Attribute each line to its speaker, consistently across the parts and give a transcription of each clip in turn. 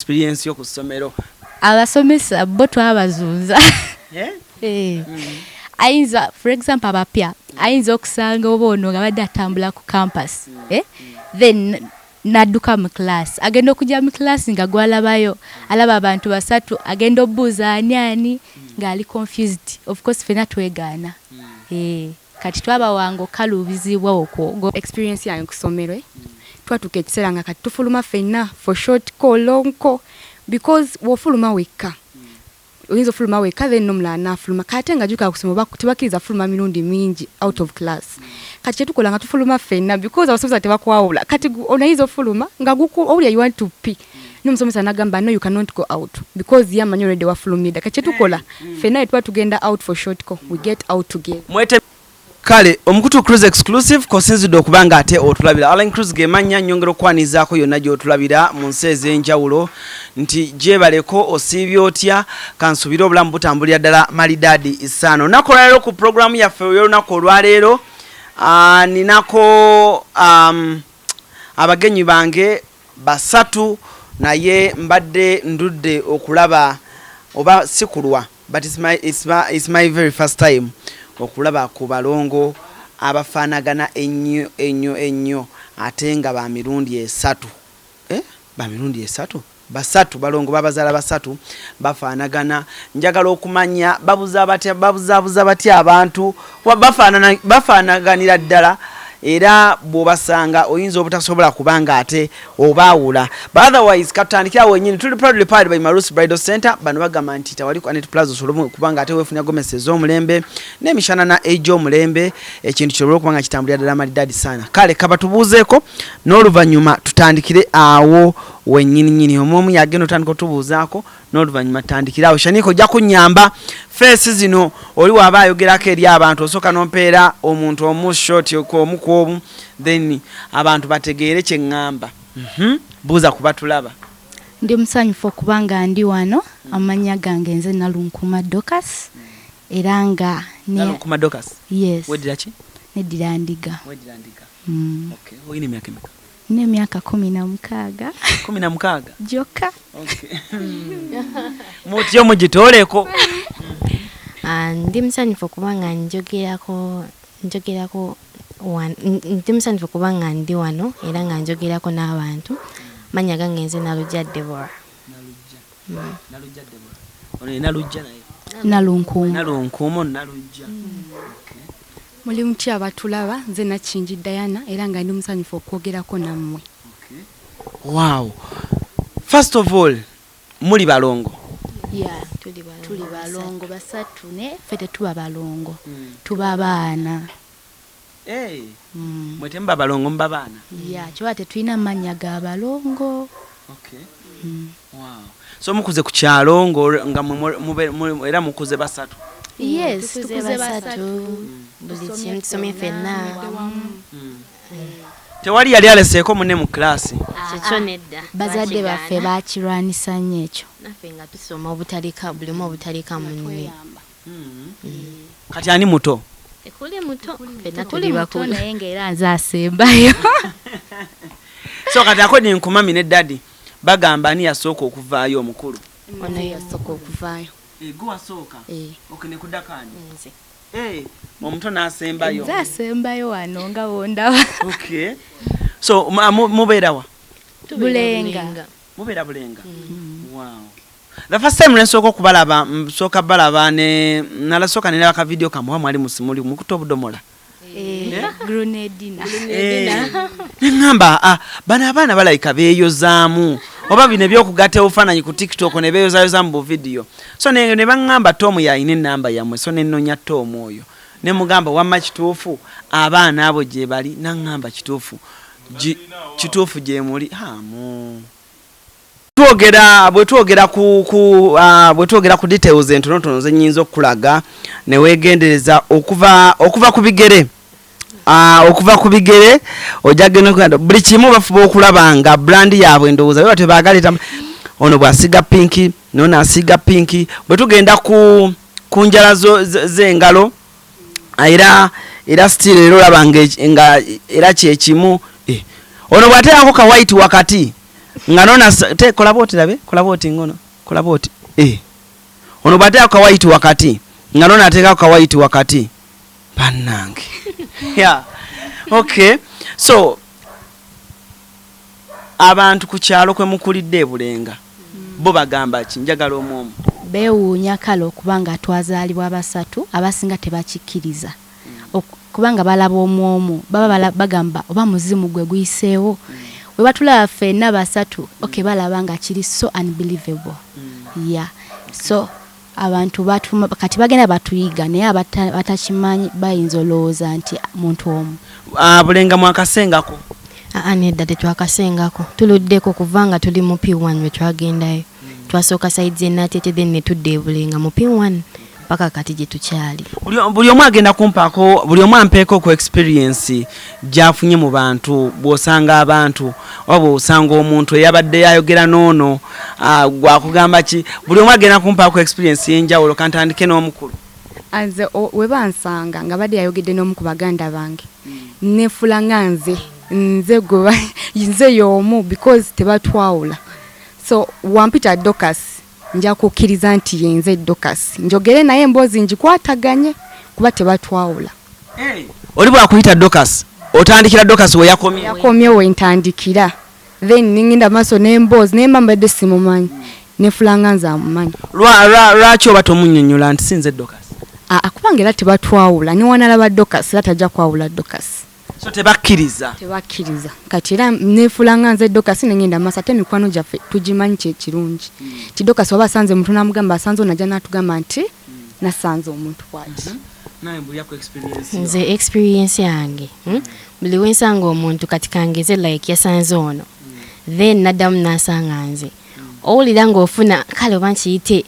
Speaker 1: Experience yo ku ssomero?
Speaker 2: Abasomesa bo twabazunza.
Speaker 1: Eh?
Speaker 2: Eh. Ayinza, for example, abapya ayinza okusanga oba ono nga badde atambula ku campus, eh? Then nadduka mu class, agenda okujja mu class nga gwalabayo alaba abantu basatu, agenda obuuza ani ani, ng'ali confused. Of course fena twegaana. Eh, kati twabawanga okaluubizibwa okwo.
Speaker 3: Experience yange ku ssomero, eh? Twatuuka ekiseera nga kati tufuluma ffenna for short call, long call, because bw'ofuluma wekka, oyinza ofuluma wekka, then n'omulala n'afuluma. Kati ate nga jjuka kusoma tebakkiriza fuluma mirundi mingi out of class. Kati kyetukola nga tufuluma ffenna because abasomesa tebakwawula. Kati ono ayinza ofuluma nga owulira you want to pee, n'omusomesa n'agamba, "No, you cannot go out," because ye amanyi already wafulumidde. Kati kyetukola ffenna, tuba tugenda out for short call, we get out together.
Speaker 1: Mwete kale omukutu Cruise Exclusive kosinzidde okuba nga ate otulabira. Alan Cruise gemanya nyongera okukwanizaako yonna gy'otulabira mu nsi ez'enjawulo nti gyebaleko. Osiibye otya? Kansubire obulamu butambulira ddala malidaadi isaano. Olunaku olwaleero ku puroguramu yaffe ey'olunaku olwaleero, ninako abagenyi bange basatu, naye mbadde ndudde okulaba oba sikulwa, but it's my very first time okulaba ku balongo abafaanagana ennyo ennyo ennyo, ate nga ba mirundi esatu, eh? Ba mirundi esatu, basatu, balongo babazaala basatu bafaanagana. Njagala okumanya babuza batya, babuzaabuza batya abantu? Bafaanaganira ddala, era bw'obasanga oyinza obutasobola kubanga ate obaawula. But otherwise katutandikira wenyini. Tuli proudly powered by Marus Bridal Center. Bano bagamba nti tawali ku Anet Plaza osobola kubanga ate weefunira gomesi ez'omulembe n'emishanana egy'omulembe, ekintu kisobole okuba nga kitambulira ddala malidaadi sana. Kale kabatubuuzeeko n'oluvannyuma tutandikire awo wennyininyini. Omwomu yagenda otandika otubuuzaako n'oluvannyuma tutandikire awo. Shaniko, ojja kunnyamba face zino. Oli waaba ayogerako eri abantu, osooka nompeera omuntu omu short omu ku omu, then abantu bategeere kye ŋŋamba. Buuza kuba tulaba.
Speaker 2: Ndi musanyufu okuba nga ndi wano. Amannya gange nze Nalunkuma Dorcas, era nga
Speaker 1: Nalunkuma Dorcas?
Speaker 2: Yes.
Speaker 1: Weddira ki?
Speaker 2: Neddira Ndiga.
Speaker 1: Weddira Ndiga.
Speaker 2: Mm.
Speaker 1: Okay, oyina emyaka emeka?
Speaker 2: N'emyaka 16.
Speaker 1: 16?
Speaker 2: Gyokka.
Speaker 1: Okay. Mutyo mugitooleko.
Speaker 4: Ah, ndi musanyufu okuba nga njogerako ndi musanyufu okuba nga ndi wano era nga njogerako n'abantu. Mannya gange nze Nalujja Debora.
Speaker 1: Nalujja Debora, ono ye Nalujja naye.
Speaker 2: Nalunkuuma.
Speaker 1: Nalunkuuma, ono Nalujja.
Speaker 3: Muli mutya abatulaba? Nze Nakingi Diana, era nga ndi musanyufu okwogerako nammwe.
Speaker 1: Wow, first of all, muli balongo?
Speaker 2: Yeah.
Speaker 4: Tuli balongo.
Speaker 2: Tuli balongo basatu, naye ffe tetuba balongo, tuba baana.
Speaker 1: Hey, mwe temuba balongo, muba baana?
Speaker 2: Ya, kiba tetulina mannya ga balongo.
Speaker 1: Okay. Wow. So mukuze ku kyalo nga era mukuze basatu?
Speaker 2: Yes.
Speaker 4: Tukuze
Speaker 2: Tukuze
Speaker 4: basatu.
Speaker 2: Basatu.
Speaker 4: Buli kimu tusomye ffenna.
Speaker 1: Tewali yali aleseeko munne mu kilasi?
Speaker 4: Kyekyo nedda.
Speaker 2: Bazadde baffe
Speaker 4: Twakigaana.
Speaker 2: bakirwanisa nnyo ekyo.
Speaker 4: Naffe nga tusoma obutalika buli omu obutalika munne.
Speaker 1: Kati ani muto?
Speaker 4: Tekuli muto, ffenna
Speaker 2: tuli
Speaker 4: tuli
Speaker 2: muto,
Speaker 4: bakulu.
Speaker 2: Naye ngaera nze asembayo.
Speaker 1: So kati according ku mummy ne daddy, bagamba ani yasooka okuvaayo omukulu?
Speaker 3: Ono yasooka okuvaayo.
Speaker 1: Gwe wasooka?
Speaker 3: Eh.
Speaker 1: Okay, nekuddako ani?
Speaker 4: Nze.
Speaker 1: Eh, omuto n'asembayo.
Speaker 2: Nze asembayo wano nga wondaba.
Speaker 1: Okay, so mubeerawa?
Speaker 2: Bulenga.
Speaker 1: Mubeera Bulenga. Wow. The first time lwensooka okubalaba, nsooka balaba ne nalasooka neraba ka video kamwe mwali musimuli mukuta obudomola.
Speaker 2: Grenadina.
Speaker 1: Neŋŋamba, ah, bano abaana balabika beeyozaamu oba bino ebyokugatta obufaananyi ku TikTok ne beeyozayoza mu buvidiyo. So ne baŋŋamba Tom yalina enamba yammwe, so nennonya Tom oyo ne mugamba, "Wamma kituufu abaana abo gye bali?" Naŋŋamba kituufu, kituufu gye muli. Hamu twogera bwe twogera ku bwe twogera ku details entonotono zenyinza okukulaga ne weegendereza okuva ku bigere, okuva ku bigere ojja genda buli kimu bafuba okulaba nga brand yaabwe. Ndowooza bwe batyo baagala. Ono bw'asiiga pink, nono asiiga pink. Bwe tugenda ku njala z'engalo, era still era olaba nga era kyekimu. Eh, ono bw'ateerako ka white wakati. Nga nona te kola bwoti, labe kola bwoti, ngono kola bwoti. Ono bw'ateekako kawayiti wakati, nga nona ateekako kawayiti wakati, bannange. Yeah. Okay, so abantu ku kyalo kwe mukulidde ebulenga bo bagamba ki? Njagala omwomu.
Speaker 2: Beewuunya kale okubanga twazaalibwa basatu. Abasinga tebakikkiriza. Kubanga balaba omwomu, baba bagamba oba muzimu gwe guyiseewo. We batulaba ffenna basatu, okay, balaba nga kiri so unbelievable. Yeah, so abantu batuma kati bagenda batuyiga, naye abatakimanyi bayinza olowooza nti muntu omu.
Speaker 1: Ah, Bulenga mwakasengako?
Speaker 4: Aa, nedda, tetwakasengako. Tuluddeko kuva nga tuli mu P1 lwe twagendayo. Twasooka side z'e Natete, then ne tudda ebulenga mu P1 paka kati gye tukyali.
Speaker 1: Buli omu agenda kumpaako, buli omu ampeeko ku experience gy'afunye mu bantu. Bw'osanga abantu oba bw'osanga omuntu eyabadde ayogera n'ono, gwakugamba ki? Buli omu agenda kumpaako experience y'enjawulo. Kantandike n'omukulu.
Speaker 3: Nze we bansanga nga badde yayogedde n'omu ku baganda bange, nefula nga nze gwe nze y'omu, because tebatwawula. So wampita Dorcas, nja kukkiriza nti yenze Dorcas, njogere naye emboozi ngikwataganye, kuba tebatwawula.
Speaker 1: Oli bwakuyita Dorcas, otandikira Dorcas we yakomye?
Speaker 3: Yakomye we ntandikira, then ningenda maaso n'emboozi, naye mba mbadde simumanyi, nefula nga nze amumanyi.
Speaker 1: Lwaki oba tomunnyonnyola nti sinze Dorcas?
Speaker 3: Aa, kubanga era tebatwawula. Newanalaba Dorcas, era tajja kwawula Dorcas.
Speaker 1: So tebakkiriza?
Speaker 3: Tebakkiriza. Kati era neefula nga nze Dorcas, nengenda maaso. Ate emikwano gyaffe tugimanyi, kyekirungi ti Dorcas waba asanze muntu namugamba asanze ono, ajja n'atugamba nti nasanze omuntu bwati.
Speaker 1: Nawe mbulira ku experience yo.
Speaker 4: Nze experience yange, Buli wensanga omuntu, kati kangeze like yasanze ono, then naddamu n'asanga nze, owulira ng'ofuna kale oba nkiyite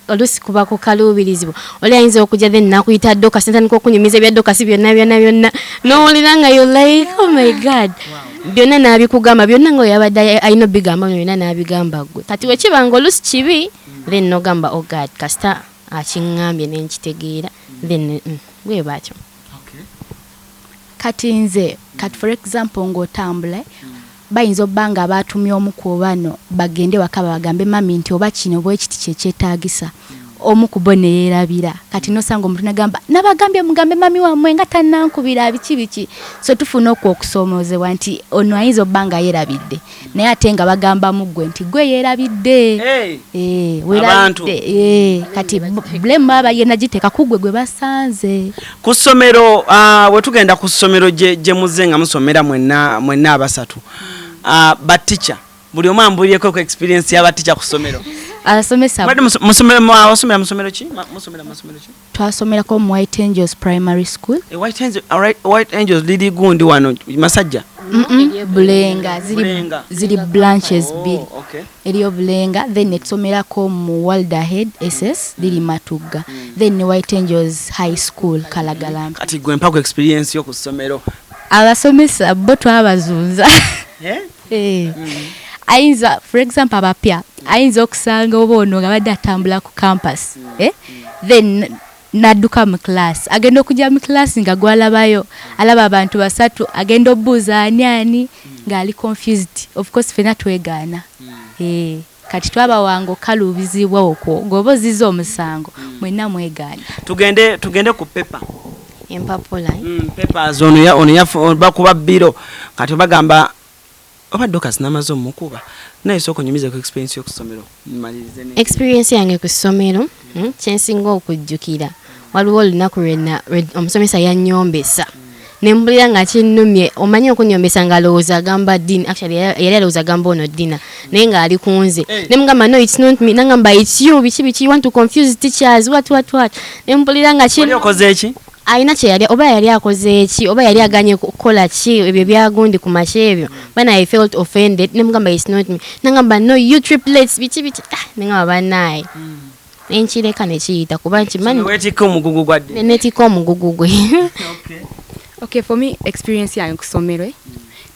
Speaker 4: oluusi kuba kukaluubirizibwa. Oli ayinza okujja then nakuyita Dorcas, natandika okunyumiza ebya Dorcas byonna byonna byonna, n'owulira nga you like, oh my God, byonna n'abikugamba byonna nga oyabadde alina obigamba byonna n'abigamba ggwe. Kati wekiba nga oluusi kibi, then nogamba, oh God, kasita akiŋŋambye nenkitegeera, then bwe batyo.
Speaker 2: Kati nze kati for example ng'otambula, bayinza obba nga batumye omu ku bano bagende waka bagambe mami nti oba kino bwe kiti kyekyetaagisa, omu ku bo ne yeerabira. Kati nosanga omuntu nagamba, nabagambye mugambe mami wammwe nga tannankubira biki biki. So tufuna okwo okusoomoozebwa nti ono ayinza obba nga yeerabidde, naye ate nga bagambamu ggwe nti gwe yeerabidde.
Speaker 1: Hey!
Speaker 2: Eh,
Speaker 1: Abantu.
Speaker 2: weerabidde. Eh, kati blame baba bagenda giteeka ku ggwe gwe basanze.
Speaker 1: Ku ssomero, bwe tugenda ku ssomero gye muzze nga musomera mwenna mwenna abasatu, batica, buli omu ambuulireko ku experience y'abatica ku ssomero.
Speaker 2: Abasomesa.
Speaker 1: Mbadde wasomera mu ssomero ki? Musomera mu masomero ki?
Speaker 2: Twasomerako mu White Angels Primary School.
Speaker 1: White Angels, alright, White Angels liri gundi wano Masajja?
Speaker 2: Bulenga ziri.
Speaker 1: Bulenga.
Speaker 2: Ziri branches bbiri.
Speaker 1: Oh, okay.
Speaker 2: Eriyo Bulenga, then netusomerako mu World Ahead SS, liri Matugga, then ne White Angels High School Kalagalampi.
Speaker 1: Kati gwe mpa ku experience yo ku ssomero.
Speaker 2: Abasomesa bo twabazunza.
Speaker 1: Eh?
Speaker 2: Eh. Ayinza, for example abapya, ayinza okusanga oba ono nga badde atambula ku campus, eh? Then nadduka mu class, agenda okujja mu class nga gwalabayo alaba abantu basatu, agenda obuuza ani ani, ng'ali confused. Of course fena twegaana. Eh, kati twabawanga okaluubizibwa okwo ng'oba oziza omusango, mwenna mwegaana.
Speaker 1: Tugende ku paper.
Speaker 4: Empapula, eh?
Speaker 1: Papers ono ono bakuba biro, kati bagamba oba Dorcas namaze omukuba, naye sooka onyumize ku experience y'okusomero, mmalirize
Speaker 4: Experience yange ku ssomero, kyensinga okujjukira, waliwo olunaku lwena omusomesa yanyombesa nembulira nga kinnumye. Omanyi okunyombesa ng'alowooza agamba Dina, actually yali alowooza agamba ono Dina, naye ng'ali ku nze.
Speaker 1: Hey.
Speaker 4: Nemugamba, no, it's not me. Nangamba, it's you, biki biki, you want to confuse teachers, what what what. Nembulira nga
Speaker 1: Wali okoze ki?
Speaker 4: Alina kye yali, oba yali akoze ki, oba yali aganye kukola ki, ebyo byagundi ku makya ebyo bana. I felt offended, nemugamba, it's not me. Nangamba, no, you triplets, biki biki. Ah, nengamba banaye, nenkireka nekiyita kuba nkimanyi.
Speaker 1: Weetikka omugugu gwa Dina.
Speaker 4: Nenetika omugugu gwe.
Speaker 3: Okay, for me experience yange ku ssomero,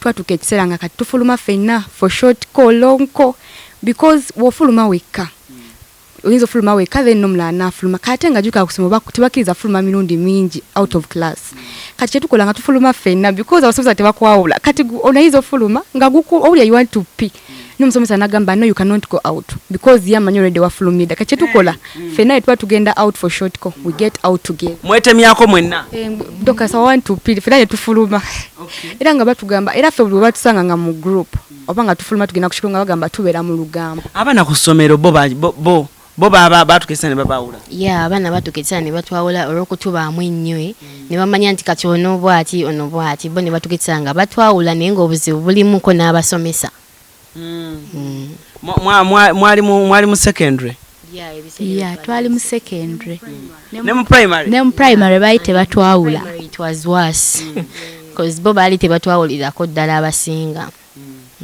Speaker 3: twatuuka ekiseera nga kati tufuluma ffenna for short call, long call, because w'ofuluma wekka, oyinza ofuluma wekka, then n'omulala n'afuluma. Kati ate nga jjuka kusoma tebakkiriza fuluma mirundi mingi out of class. Kati kyetukola nga tufuluma ffenna, because abasomesa tebakwawula. Kati onayinza ofuluma nga owulira you want to pee. N'omusomesa n'agamba, "No, you cannot go out," because ye amanyi already wafulumidde. Kati kyetukola ffenna tuba tugenda out for short call, we get out together.
Speaker 1: Mwetemyako mwenna?
Speaker 3: Dorcas, 1 2 3, ffenna ne tufuluma. Era nga batugamba, era ffe buli batusanga nga mu group oba nga tufuluma tugenda ku kikolo, nga bagamba tubeera mu lugambo.
Speaker 1: Abaana ku ssomero bo bo baba batukesa ne babawula?
Speaker 4: Ya, abaana batuketsa ne batwawula olw'okutubaamu ennyo, ne bamanya nti kati ono bw'ati, ono bw'ati, bo ne batuketsa nga batwawula, naye ng'obuzibu bulimuko n'abasomesa.
Speaker 1: Mwali mu secondary?
Speaker 2: Ya, twali mu secondary.
Speaker 1: Ne mu primary?
Speaker 2: Ne mu primary baali tebatwawula.
Speaker 4: Primary it was worse, 'cause bo baali tebatwawulirako ddala abasinga.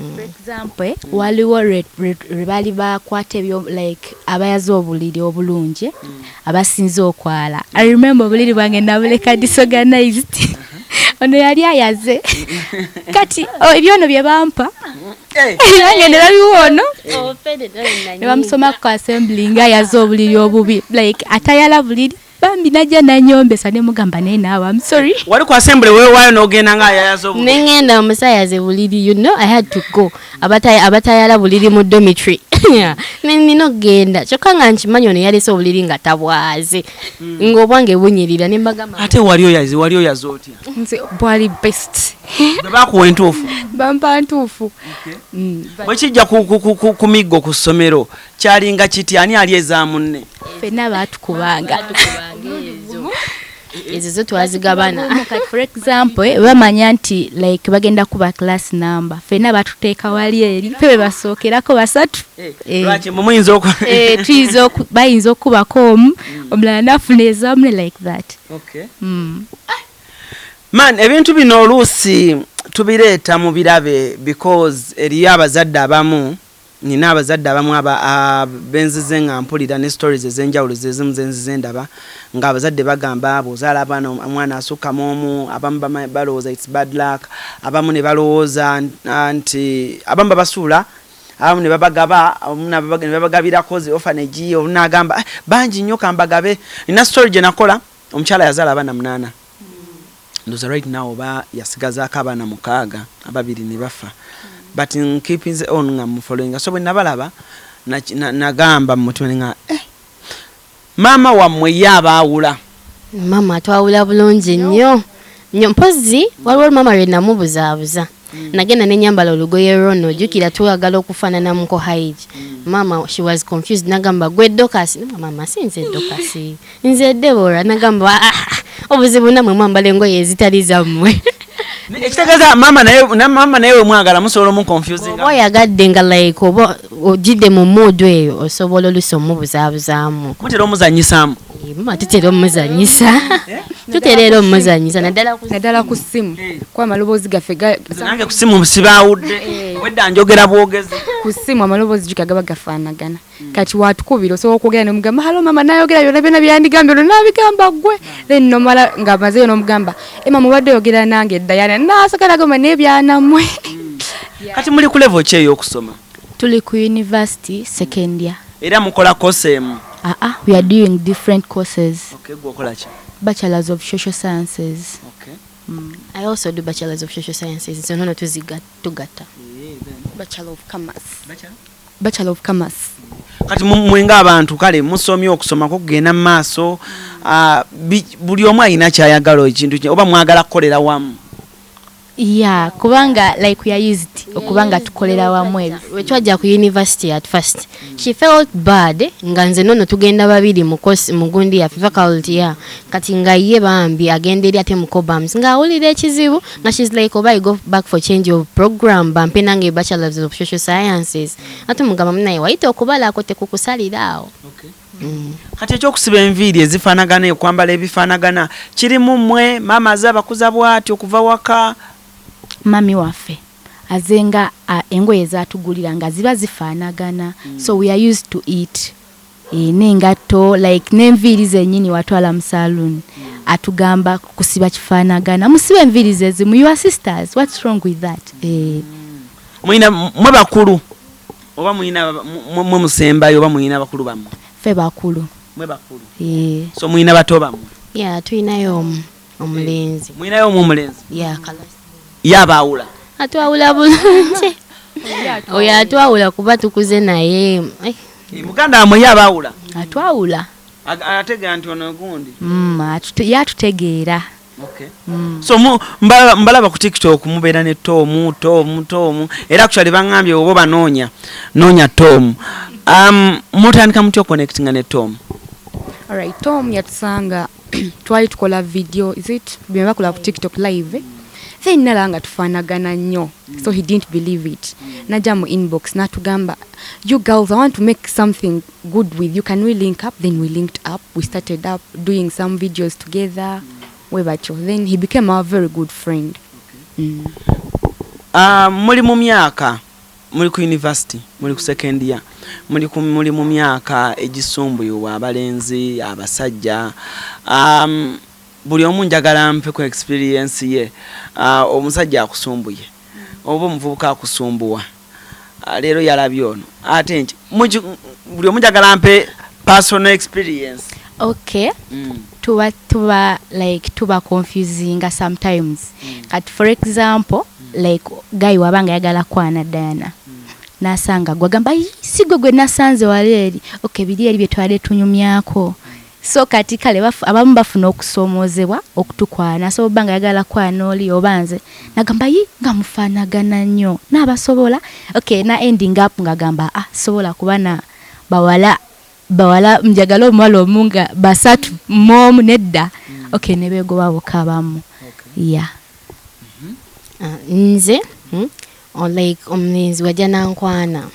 Speaker 2: For example, waliwo lwe baali bakwata ebyo like abayaza obuliri obulungi, abasinze okwala. I remember obuliri bwange nabuleka disorganized, ono yali ayaze. Kati oh, ebyono bye bampa nange ne babiwa ono, ne bamusoma ku assembly nga ayaze obuliri obubi, like atayala buliri. Bambi najja nanyombesa, ne mugamba, "Naye naawe, I'm sorry."
Speaker 1: Wali ku assembly, weewaayo n'ogenda nga ayayaza obuliri?
Speaker 4: Nengenda omusayaze buliri, I had to go. Abatayala buliri mu dormitory, nina okugenda, kyokka nga nkimanyi ono yalese obuliri nga tabwaze, ng'obwange bunyirira, ne mbagamba.
Speaker 1: Ate wali oyaze, wali oyaze otya?
Speaker 3: Nze bwali best.
Speaker 1: Bwe bakuwa entuufu?
Speaker 3: Bampa ntuufu.
Speaker 1: Bwe kijja ku miggo ku ssomero, kyalinga kiti? Ani ali eza munne?
Speaker 2: Ffenna baatukubanga.
Speaker 4: Ezo zo twazigabana.
Speaker 2: Kati for example, bamanya nti like bagenda kuba class number, ffenna batuteeka wali eri, ffe be basookerako basatu.
Speaker 1: Lwaki mwe muyinza oku
Speaker 2: Bayinza okubako omu, omulala nafuna ezamune, like that.
Speaker 1: Man, ebintu bino oluusi tubireeta mu birabe because eriyo abazadde abamu, nina abazadde abamu benzize nga mpulira ne stories ez'enjawulo zezimu zenzize ndaba ng'abazadde bagamba bw'ozaala abaana, omwana asukkamu omu, abamu balowooza it's bad luck, abamu ne balowooza nti abamu babasuula, abamu ne babagaba, abamu ne babagabirako zi orphanage, omu n'agamba, "Ah, bangi nnyo, kambagabe." Nina story gye nakola, omukyala yazaala abaana munaana, ndoza right now oba yasigazaako abaana mukaaga, ababiri ne bafa, but nkeepinze on nga mufollowinga. So bwe nabalaba nagamba mu mutima nga maama wammwe ye abaawula?
Speaker 4: Maama atwawula bulungi nnyo nnyo. Mpozi waliwo maama lwe namubuzaabuza, nagenda nenyambala olugoye lwono, jjukira twagala okufaananamuko haiji. Maama she was confused, nagamba, "Gwe Dorcas?" Nagamba, "Maama, si nze Dorcas, nze Debora." Nagamba, "Ah, obuzibu namwe mwambala engoye ezitali zammwe."
Speaker 1: Ekitegeeza maama naye maama naye wemwagala musobola omuconfusinga.
Speaker 4: Oba oyagadde nga like oba ogidde mu mood eyo, osobola olusi omubuzaabuzaamu.
Speaker 1: Mutera omuzanyisaamu?
Speaker 4: Maama tutera omuzanyisa, tutera era omuzanyisa naddala ku
Speaker 3: Naddala ku ssimu, kuba amaloboozi gaffe
Speaker 1: Nze nange ku simu sibaawudde, wedda njogera bwogezi.
Speaker 3: Ku ssimu amaloboozi juga gaba gafaanagana. Kati watukubira, osobola okwogera nomugamba, "Hello mama," nayogera byonna byonna byandigambye, olwo nabigamba gwe, then nomala nga mazeyo nomugamba, "Ema mubadde oyogera nange Dayana," nasooka nagamba, "Naye byanammwe."
Speaker 1: Kati muli ku level ki ey'okusoma?
Speaker 2: Tuli ku university second year.
Speaker 1: Era mukola course emu?
Speaker 2: Aa, we are doing different courses.
Speaker 1: Okay, gwe okola ki?
Speaker 2: Bachelors of social sciences.
Speaker 1: Okay.
Speaker 4: I also do bachelors of social sciences, so nono tugatta.
Speaker 3: Bachelor of commerce, bachelor of commerce.
Speaker 1: Kati mwe ng'abantu kale musomye, okusoma kugenda mu maaso, buli omu alina kyayagala ekintu oba mwagala kukolera wamu?
Speaker 2: Yeah, kubanga like we are used okuba nga tukolera wamu ebyo.
Speaker 4: Bwe twajja ku university, at first she felt bad nga nze nono tugenda babiri mu course, mu gundi yaffe faculty ya kati nga ye bambi agenda eri ate mu cobams, ng'awulira ekizibu, nga she's like, "Oba I go back for change of program, bampe nange bachelors of social sciences." Ate mugamba, "Munaye, wayita okubalako tekukusalira awo."
Speaker 1: Kati ekyokusiba enviiri ezifaanagana, okwambala ebifaanagana, kirimu mmwe? Maama aze abakuza bw'ati okuva waka?
Speaker 2: Mami waffe azenga engoye zatugulira nga ziba zifaanagana, so we are used to it. N'engatto like n'enviiri zennyini, watwala mu saloon, atugamba kusiba kifaanagana, "Musibe enviiri zezimu, your sisters, what's wrong with that?"
Speaker 1: Mulina mwe bakulu oba mulina mwe musembayo oba mulina bakulu bammwe?
Speaker 2: Ffe bakulu.
Speaker 1: Mwe bakulu?
Speaker 2: Eh.
Speaker 1: So mulina bato bammwe?
Speaker 4: Yeah, tulinayo omu omulenzi.
Speaker 1: Mulinayo omu omulenzi?
Speaker 4: Yeah, kalasi.
Speaker 1: Ye abaawula?
Speaker 4: Atwawula bulungi. Oyo atwawula kuba tukuze naye.
Speaker 1: Muganda wamwe ye abaawula?
Speaker 2: Atwawula.
Speaker 1: Ategeera nti ono gundi.
Speaker 2: Yatutegeera.
Speaker 1: Okay. So mbalaba ku TikTok mubeera ne Tom, Tom, Tom. Era actually baŋŋambye oba banoonya noonya Tom. Mutandika mutya oconnectinga ne Tom?
Speaker 3: Alright, Tom yatusanga twali tukola video, is it bye bakola ku TikTok live, eh? Then nalaba nga tufaanagana nnyo, so he didn't believe it. Najja mu inbox n'atugamba, "You girls, I want to make something good with you, can we link up?" Then we linked up, we started up doing some videos together, we batyo. Then he became our very good friend.
Speaker 1: Muli mu myaka, muli ku university, muli ku second year, muli mu myaka egisumbuyibwa abalenzi abasajja. Buli omu njagala mpe ku experience ye. Omusajja akusumbuye oba omuvubuka akusumbuwa, leero yalabye ono ate nki, buli omu njagala mpe personal experience.
Speaker 2: Okay. Tuba like tuba confusinga sometimes. Kati for example, like guy wabanga ayagala kwana Diana, nasanga gwagamba, "Ii, si gwe gwe nasanze wali eri." Okay, biri eri bye twali tunyumyako. So kati kale abamu bafuna okusomoozebwa okutukwana. So oba nga ayagala kwana oli oba nze, nagamba, "Yi, nga mufaanagana nnyo," naabasobola. Okay, na ending up ngagamba, "Ah, sobola kuba na bawala bawala, njagala omuwala omu nga basatu momu nedda." Okay, ne beegoba bokka abamu, yeah.
Speaker 4: Ah, nze like omulenzi wajja nankwana,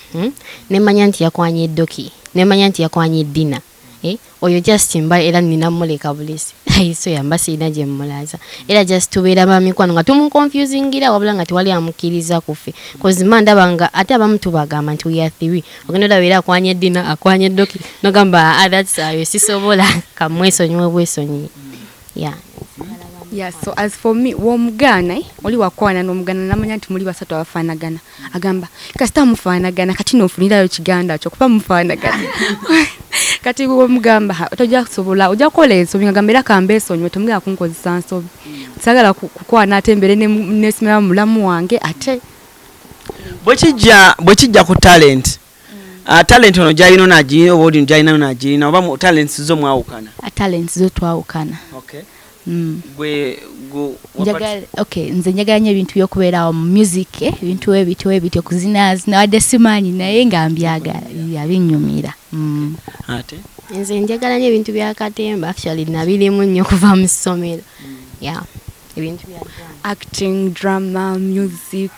Speaker 4: Nemanya nti yakwanya eddoki, nemanya nti yakwanya eddina, eh? Oyo just mba era nina muleka bulesi, so yamba sirina gye mmulaza. Era just tubeera bamikwano nga tumuconfusingira, wabula nga tewali amukkiriza kuffe, cause ma ndaba nga ate abamu tubagamba nti we are three. Ogenda olaba era akwanya eddina, akwanya eddoki, nogamba, "Ah, that's ayo sisobola, kamwesonyiwe bwesonyi." Yeah.
Speaker 3: Yeah, so as for me, womugaana, eh, oli wakwana n'omugaana namanya nti muli basatu abafaanagana, agamba, "Kasita mufaanagana, kati nofunirayo kiganda kyo kuba mufaanagana." Kati womugamba, "Tojja kusobola, ojja kukola ensobi," ngagamba, "Era kambeesonyiwe, temugenda kunkozesa nsobi, saagala kukwana ate mbeere nesimera mu mulamu wange ate."
Speaker 1: Bwe kijja ku talent, talent ono gyalina ono agirina, oba oli gyalina ono agirina, oba talents zo mwawukana?
Speaker 2: Talents zo twawukana.
Speaker 1: Okay. Gwe
Speaker 2: Okay, nze njagala nnyo ebintu by'okubeerawo mu music, eh, ebintu ebityo ebityo, kuzinazina, wadde simanyi naye nga mbyagala, yabinyumira.
Speaker 1: Ate?
Speaker 4: Nze njagala nnyo ebintu bya katemba. Actually nabirimu nnyo kuva mu ssomero, yeah, ebintu bya drama.
Speaker 3: Acting, drama, music.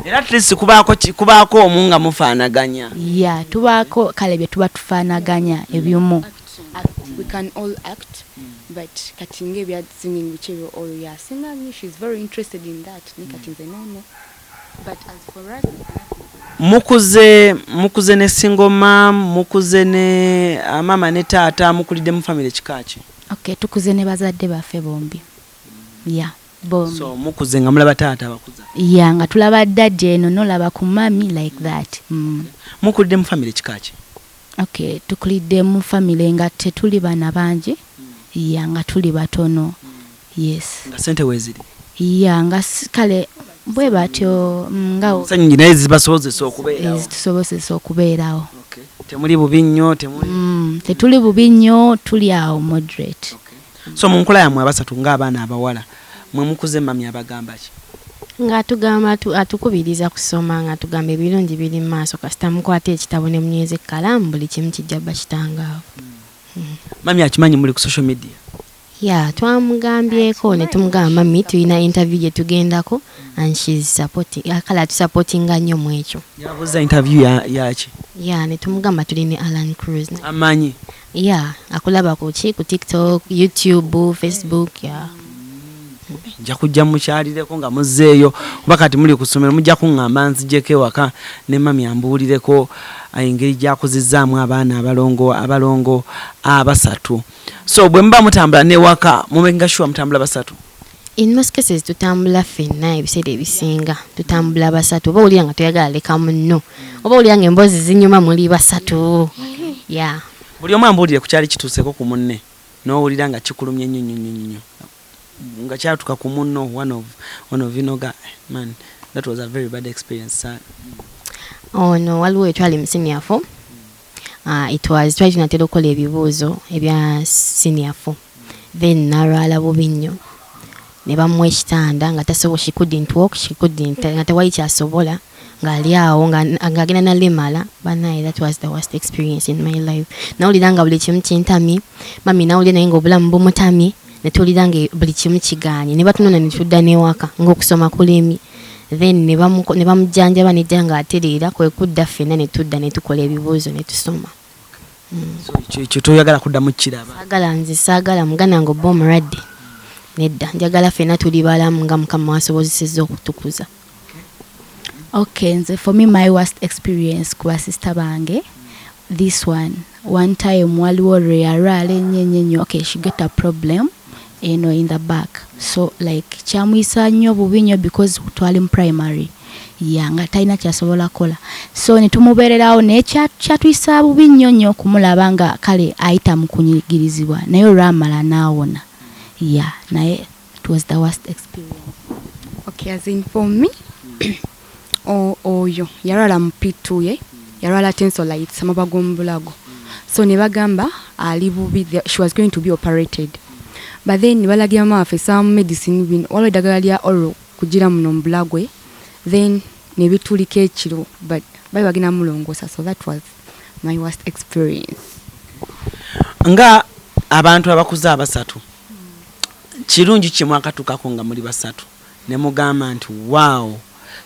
Speaker 1: Era at least kubaako omu nga mufaanaganya.
Speaker 2: Yeah, tubaako kale bye tuba tufaanaganya ebimu.
Speaker 3: We can all act, but kati ngaebya singing biki ebyo, oyo yasinga nnyo, she's very interested in that, ne kati nze nono, but as for us.
Speaker 1: Mukuze ne single mom, mukuze ne mama ne taata, mukulidde mu family kika ki?
Speaker 2: Okay, tukuze ne bazadde baffe bombi, yeah, bombi.
Speaker 1: So mukuze nga mulaba taata abakuza?
Speaker 2: Yeah, nga tulaba daddy eno, nolaba ku mummy like that.
Speaker 1: Mukulidde mu family kika ki?
Speaker 2: Okay, tukulidde mu family nga tetuli bana bangi, yeah, nga tuli batono, yes.
Speaker 1: Nga sente weeziri?
Speaker 2: Yeah, nga kale bwe batyo, nga
Speaker 1: sanyingi naye zibasobozesa okubeerawo.
Speaker 2: Ezitusobozesa okubeerawo.
Speaker 1: Okay. Temuli bubi nnyo, temuli
Speaker 2: Tetuli bubi nnyo, tuli awo moderate.
Speaker 1: So mu nkola yammwe abasatu ng'abaana abawala, mwe mukuze mummy abagamba ki?
Speaker 4: Ng'atugamba atukubiriza kusoma, ng'atugamba ebirungi biri mu maaso, kasita mukwata ekitabo ne munyweza ekkalaamu, buli kimu kijja bba kitangaavu.
Speaker 1: Mummy akimanyi muli ku social media?
Speaker 4: Yeah, twamugambyeko ne tumugamba, "Mummy, tulina interview gye tugendako," and she's supporting, kale atusupportinga nnyo mu ekyo.
Speaker 1: Yabuuza interview yaki?
Speaker 4: Yeah, ne tumugamba tuli ne Alan Cruz.
Speaker 1: Amanyi?
Speaker 4: Yeah, akulaba ku ki, ku TikTok, YouTube, Facebook, yeah.
Speaker 1: Nja kujja mukyalireko nga muzzeeyo, kuba kati muli ku ssomero, mujja kuŋŋamba nzijeko ewaka ne mummy ambuulireko engeri gy'akuzizzaamu abaana abalongo abasatu. So bwe muba mutambula newaka, mumakinga sure mutambula basatu?
Speaker 4: In most cases tutambula ffenna. Ebiseera ebisinga tutambula basatu, oba owulira nga toyagala leka munno, oba owulira nga emboozi zinyuma muli basatu, yeah.
Speaker 1: Buli omu ambuulire ku kyali kituuseko ku munne n'owulira nga kikulumye nnyo nnyo nnyo nnyo, nga kyatuka ku munno, one of you know, man. That was a very bad experience, sir.
Speaker 4: Ono waliwo etwali mu senior four. It was twali tunatera okukola ebibuuzo ebya senior four, then nalwala bubi nnyo ne bamuwa ekitanda nga tasobola, she couldn't walk, she couldn't, nga tewali kyasobola, ng'ali awo ng'agenda nalemala. Banaye, that was the worst experience in my life. Nawulira nga buli kimu kintamye, mami nawulira naye ng'obulamu bumutamye, ne tuwulira nga buli kimu kigaanye, ne batunona ne tudda n'ewaka ng'okusoma kulemye. Then ne bamujjanjaba nejja ng'atereera, kwe kudda ffenna ne tudda ne tukola ebibuuzo ne tusoma.
Speaker 1: So ekyo toyagala kuddamu kiraba?
Speaker 4: Saagala, nze saagala muganda nga obba omulwadde, nedda. Njagala ffenna tuli balamu nga Mukama wasobozesezza okutukuza.
Speaker 2: Okay, nze for me, my worst experience ku basista bange, this one time waliwo lwe yalwala ennyo ennyo ennyo. Okay, she get a problem eno in the back, so like kyamuyisa nnyo bubi nnyo because twali mu primary ya nga talina kyasobola kukola, so ne tumubeererawo, naye kyatuyisa bubi nnyo nnyo okumulaba nga kale ayita mu kunyigirizibwa, naye olwamala n'awona ya, naye it was the worst experience.
Speaker 3: Okay, as in for me, oyo yalwala mu P2, ye yalwala tonsilitis, amabwa g'omubulago, so ne bagamba ali bubi, she was going to be operated, but then ne balagira mama waffe some medicine bino, waliwo eddagala lya oral kugira muno mu bulago, then ne bitulika ekiro, but bali bagenda mulongoosa. So that was my worst experience.
Speaker 1: Nga abantu abakuze abasatu, kirungi kimu akatuukako nga muli basatu ne mugamba nti, "Wow,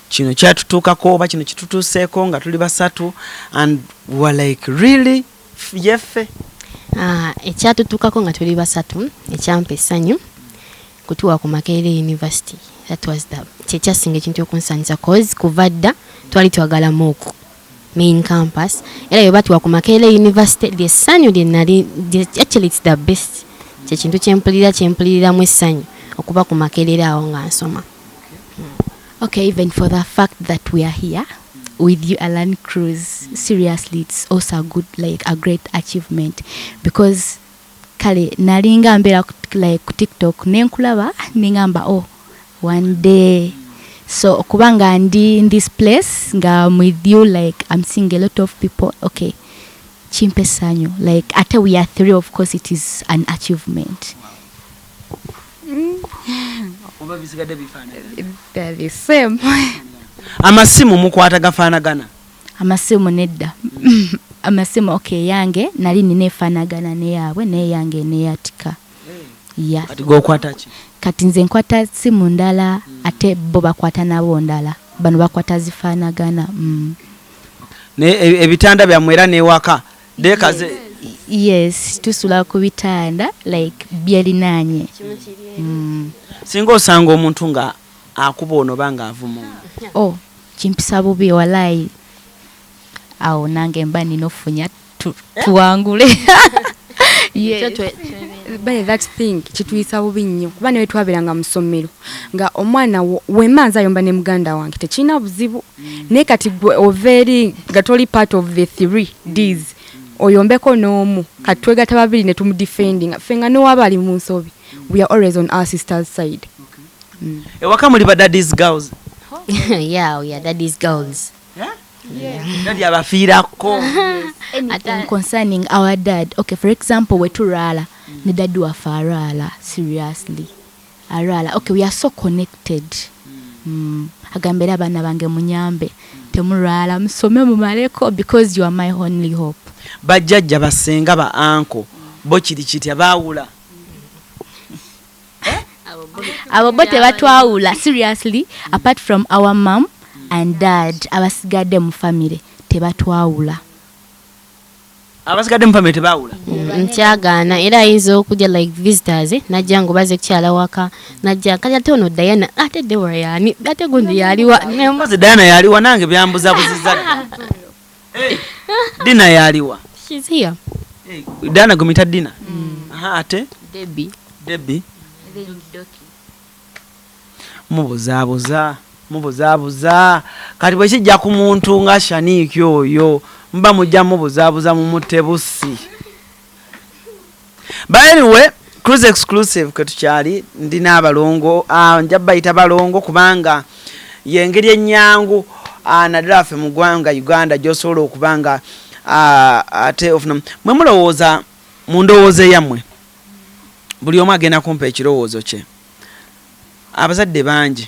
Speaker 1: kino kyatutuukako oba kino kitutuuseeko nga tuli basatu," and we are like, "Really, yeffe?"
Speaker 4: Ah, ekyatutuukako nga tuli basatu ekyampa essanyu kutuwa ku Makerere University. That was the kyekyasinga ekintu okunsanyusa, cause kuva dda twali twagala MUK main campus, era bwe batuwa ku Makerere University, lyessanyu lye nali actually it's the best, kyekintu kyempulira kyempuliriramu essanyu okuba ku Makerere awo nga nsoma.
Speaker 2: Okay, even for the fact that we are here with you, Alan Cruz, seriously, it's also a good, like a great achievement because kale nalinga mbeera like ku TikTok nenkulaba nengamba, "Oh, one day." So okuba nga ndi in this place nga I'm with you, like I'm seeing a lot of people, okay, kimpa essanyu. Like ate we are three, of course it is an achievement.
Speaker 1: Oba bisigadde bifaanagana?
Speaker 3: They're the same.
Speaker 1: Amasimu mukwata gafaanagana?
Speaker 2: Amasimu nedda, amasimu, okay, yange nali nina efaanagana neyaabwe, naye yange neyatika ya.
Speaker 1: Kati gokwata ki?
Speaker 2: Kati nze nkwata simu ndala, ate bo bakwata nabo ndala, bano bakwata zifaanagana.
Speaker 1: Naye ebitanda byammwe era newaka dekaze?
Speaker 2: Yes, tusula ku bitanda like byerinaanye.
Speaker 1: Singa osanga omuntu nga akuba ono oba nga avuma ono?
Speaker 2: Oh, kimpisa bubi walayi, awo nange mba nina ofunya tuwangule. Yes.
Speaker 3: By that thing kituyisa bubi nnyo kuba newe twabeeranga mu ssomero nga omwana wemanzi ayomba ne muganda wange tekirina buzibu, naye kati gwe ova eri nga toli part of the three Ds, oyombeko n'omu, kati twegatta babiri ne tumudefendinga ffe nga nowaba ali mu nsobi, we are always on our sister's side.
Speaker 1: Ewaka muli ba daddy's girls?
Speaker 4: Yeah, we are daddy's girls.
Speaker 1: Daddy abafiirako?
Speaker 2: Anything concerning our dad, okay, for example we tulwala ne daddy waffe alwala seriously alwala, okay, we are so connected. Agamba era, "Abaana bange munyambe, temulwala, musome mumaleko because you are my only hope."
Speaker 1: Bajjajja, basenga, ba uncle bo kiri kitya, baawula?
Speaker 2: Abo bo tebatwawula seriously. Apart from our mom and dad, abasigadde mu family tebatwawula.
Speaker 1: Abasigadde mu family tebaawula?
Speaker 4: Nkyagaana, era ayinza okujja like visitors, najja nga obaze kukyala waka, najja kati ate ono Diana, ate Debora yani, ate gundi yaliwa?
Speaker 1: Mpozi Diana yaliwa? Nange byambuzabuziza dda. Dina yaliwa?
Speaker 4: She's here.
Speaker 1: Diana gumita Dina. Aha, ate
Speaker 4: Debbie.
Speaker 1: Debbie. Mubuzaabuza, mubuzaabuza. Kati bwe kijja ku muntu nga Shaniiki oyo, muba mujja mubuzaabuza mumutte busi. But anyway, Cruise Exclusive kwe tukyali, ndi n'abalongo. Ah, nja bayita balongo kubanga Yengeri ennyangu naddala ffe mu ggwanga Uganda gy'osobola okuba nga ate ofuna. Mwe mulowooza, mu ndowooza eyammwe, buli omu agenda kumpa ekirowoozo kye. Abazadde bangi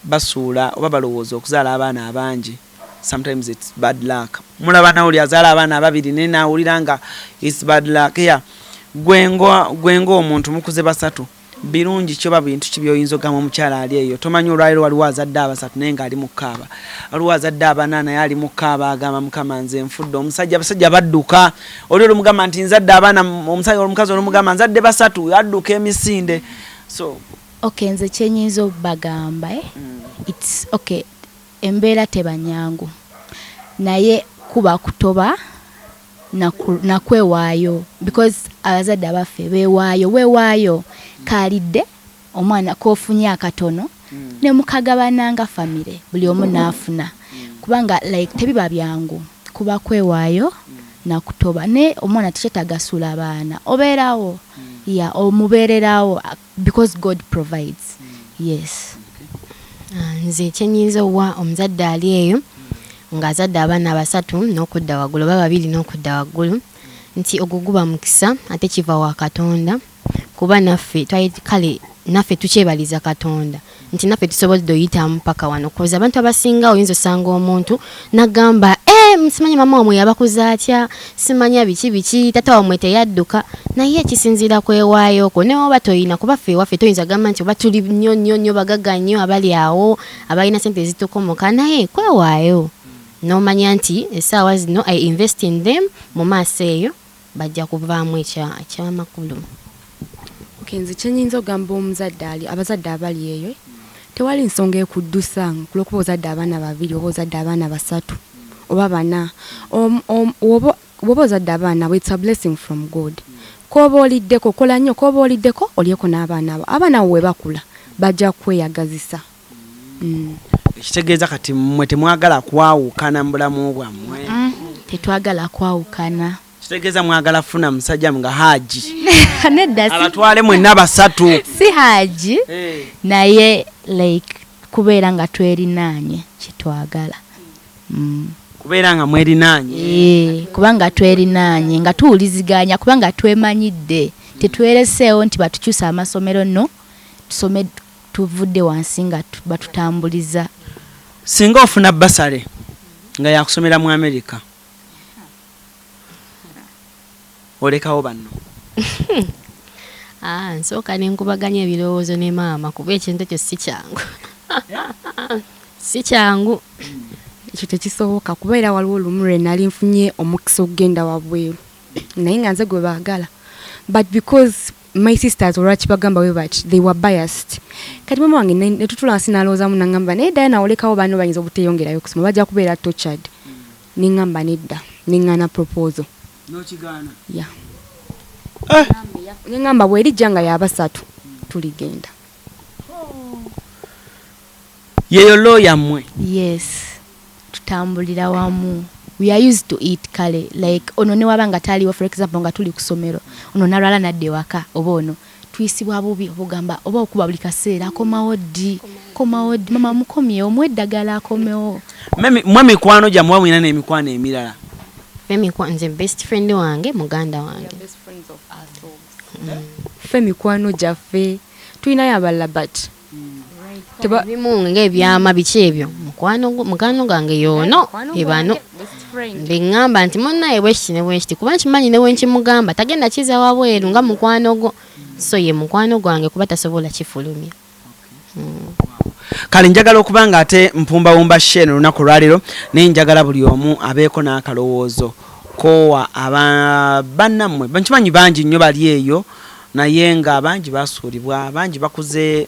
Speaker 1: basuula oba balowooza okuzaala abaana abangi, sometimes it's bad luck. Mulaba nawuli azaala abaana ababiri naye nawulira nga it's bad luck. Yeah, gwe ng'omuntu mukuze basatu, birungi ki oba bintu ki byoyinza ogamba omukyala ali eyo? Tomanyi, olwaliro waliwo azadde abasatu naye ng'ali mu kaaba, waliwo azadde abana naye ali mu kaaba, agamba Mukama nze nfudde omusajja. Abasajja badduka. Oli olumugamba nti nzadde abaana, omusajja, omukazi olumugamba nzadde basatu, adduka emisinde. So
Speaker 2: Okay, nze kyenyinza okubagamba, eh? It's okay, embeera teba nyangu, naye kuba kutoba nakwewaayo, because abazadde abaffe beewaayo, weewaayo kaalidde omwana kofunye akatono ne mukagabana nga famire, buli omu n'afuna, kubanga like tebiba byangu, kuba kwewaayo nakutoba. Naye omwana tekyetaaga suula abaana, obeerawo ya omubeererawo because God provides, yes.
Speaker 4: Nze kyenyinza owa omuzadde ali eyo ng'azadde abaana basatu n'okudda waggulu oba babiri n'okudda waggulu, nti ogwo guba mukisa ate kiva wa Katonda, kuba naffe kale naffe tukyebaliza Katonda nti naffe tusobodde oyitamu paka wano, koza abantu abasinga oyinza osanga omuntu nagamba, "Eh, simanyi mama wamwe yabakuza atya, simanya biki biki, tata wamwe teyadduka." Naye kisinziira kwewaayo okwo ne oba toyina, kuba ffe ewaffe toyinza gamba nti oba tuli nnyo nnyo nnyo bagagga nnyo abali awo abalina sente ezitukomoka, naye kwewaayo n'omanya nti essaawa zino I invest in them, mu maaso eyo bajja kuvaamu ekyamakulu.
Speaker 3: Okay, nze kyenyinza okugamba omuzadde ali, abazadde abali eyo, tewali nsonga ekuddusa kulwokuba ozadde abaana babiri oba ozadde abaana basatu oba bana. Bw'oba ozadde abaana abo, it's a blessing from God. Koba oliddeko, kola nnyo, koba oliddeko olyeko n'abaana abo. Abaana abo we bakula bajja kweyagazisa.
Speaker 1: Ekitegeeza kati mmwe temwagala kwawukana mu bulamu bwammwe?
Speaker 2: Tetwagala kwawukana.
Speaker 1: Kitegeeza mwagala funa musajja nga Haji
Speaker 2: Nedda,
Speaker 1: abatwale mwenna basatu?
Speaker 2: Si Haji, naye like kubeera nga twerinaanye kyetwagala.
Speaker 1: Kubeera nga mwerinaanye.
Speaker 2: Eh, kubanga twerinaanye nga tuwuliziganya, kubanga twemanyidde, tetwereseewo nti batukyusa amasomero, no tusome tuvudde wansi nga batutambuliza.
Speaker 1: Singa ofuna bursary nga yakusomera mu America, olekawo banno?
Speaker 4: Ah, nsooka nenkubaganya ebirowoozo ne maama, kuba ekintu ekyo si kyangu, si kyangu.
Speaker 3: Ekyo tekisoboka, kuba era waliwo olumu lwe nali nfunye omukisa okugenda wabweru, naye nga nze gwe baagala, but because my sisters, olwaki bagamba bwe bati, they were biased. Kati mama wange ne tutula wansi n'alowoozamu nangamba, "Naye Diana, olekawo banno, bayinza obuteyongerayo kusoma, bajja kubeera tortured." Neŋŋamba nedda, neŋŋaana proposal.
Speaker 1: Nokigaana?
Speaker 3: Ya, neŋŋamba bw'erijja nga yabasatu tuligenda.
Speaker 1: Yeyo loo yammwe?
Speaker 2: Yes, tutambulira wamu, we are used to it. Kale like ono newaba nga taliwo, for example nga tuli ku ssomero, ono nalwala nadda ewaka, oba ono tuyisibwa bubi, oba ogamba oba okuba buli kaseera, "Akomawo ddi? Komawo ddi? Mama mukomyewo, muwe eddagala akomewo."
Speaker 1: Mwe mikwano gyammwe, mulina n'emikwano emirala?
Speaker 4: Nze best friend wange muganda wange.
Speaker 3: Ffe mikwano gyaffe tulinayo abalala, but
Speaker 4: Ebimu ngaebyama biki ebyo, mukwano gwange yoono ebano beŋŋamba nti munnaye bwekiti ne bwekiti, kuba nkimanyi ne bwenkimugamba tagenda kiza wabweru nga mukwano gwo, so ye mukwano gwange kuba tasobola kifulumya.
Speaker 1: Kale njagala okuba nga ate mpumbawumba show olunaku olwaleero, naye njagala buli omu abeeko n'akalowoozo kowa aba bannammwe. Nkimanyi bangi nnyo bali eyo, naye nga bangi basuulibwa, bangi bakuze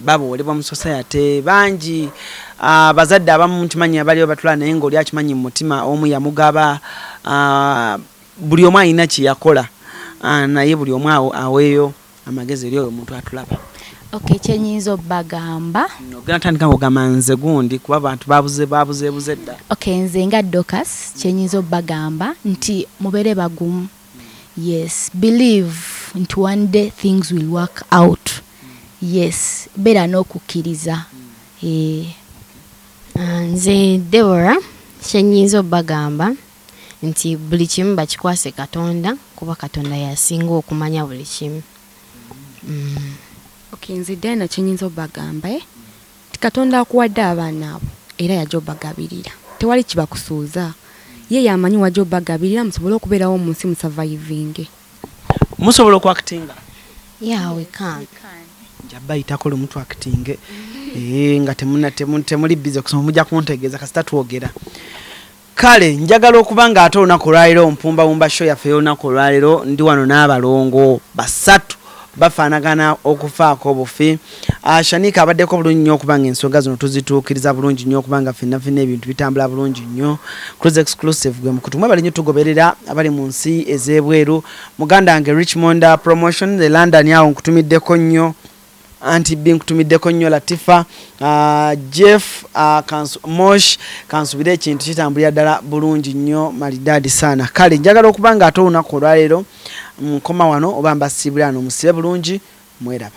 Speaker 1: baboolebwa mu society, bangi abazadde abamu nkimanyi abaliyo batula, naye ngaoli akimanyi mu mutima omu yamugaba. Buli omu alina kye yakola, naye buli omu aweeyo amagezi eri oyo omuntu atulaba.
Speaker 2: Okay, kyenyinza obbagamba,
Speaker 1: Ogenda tandika ng'ogamba nze gundi, kuba abantu babuze babuzeebuze dda.
Speaker 2: Okay, nze nga Dorcas, kyenyinza obbagamba nti mubeere bagumu. Yes, believe nti one day things will work out. Yes, beera n'okukkiriza. Eh.
Speaker 4: Nze Debora, kyenyinza obagamba nti buli kimu bakikwase Katonda, kuba Katonda yasinga okumanya buli kimu.
Speaker 3: Okay, nze Diana, kyenyinza obagamba, ti Katonda akuwadde abaana abo era yajja obagabirira, tewali kibakusuuza. Ye yamanyi wajja obagabirira musobole okubeerawo mu nsi, musurvivinge.
Speaker 1: Musobola okuactinga?
Speaker 4: Yeah, we can.
Speaker 1: Nja bayitako lumu twactinge. Nga temuli busy kusoma, mujja kuntegeeza kasita twogera. Kale njagala okuba nga ate olunaku olwaleero mpumbawumba show yaffe y'olunaku olwaleero, ndi wano n'abalongo basatu bafaanagana okufaako obufi. Shanika abaddeko bulungi nnyo okuba nga ensonga zino tuzituukiriza bulungi nnyo, okuba nga ffenna ffenna ebintu bitambula bulungi nnyo. Cruise Exclusive gwe mukutu. Mwebale nnyo tugoberera abali mu nsi ez'ebweru. Muganda wange Richmond Promotion e London awo, nkutumiddeko nnyo. Anti B, nkutumiddeko nnyo. Latifa, Jeff, Mosh, kansubire ekintu kitambulira ddala bulungi nnyo, malidaadi saana. Kale njagala okuba nga ate olunaku olwaleero nkoma wano oba mbasiibula wano, musibe bulungi, mweraba.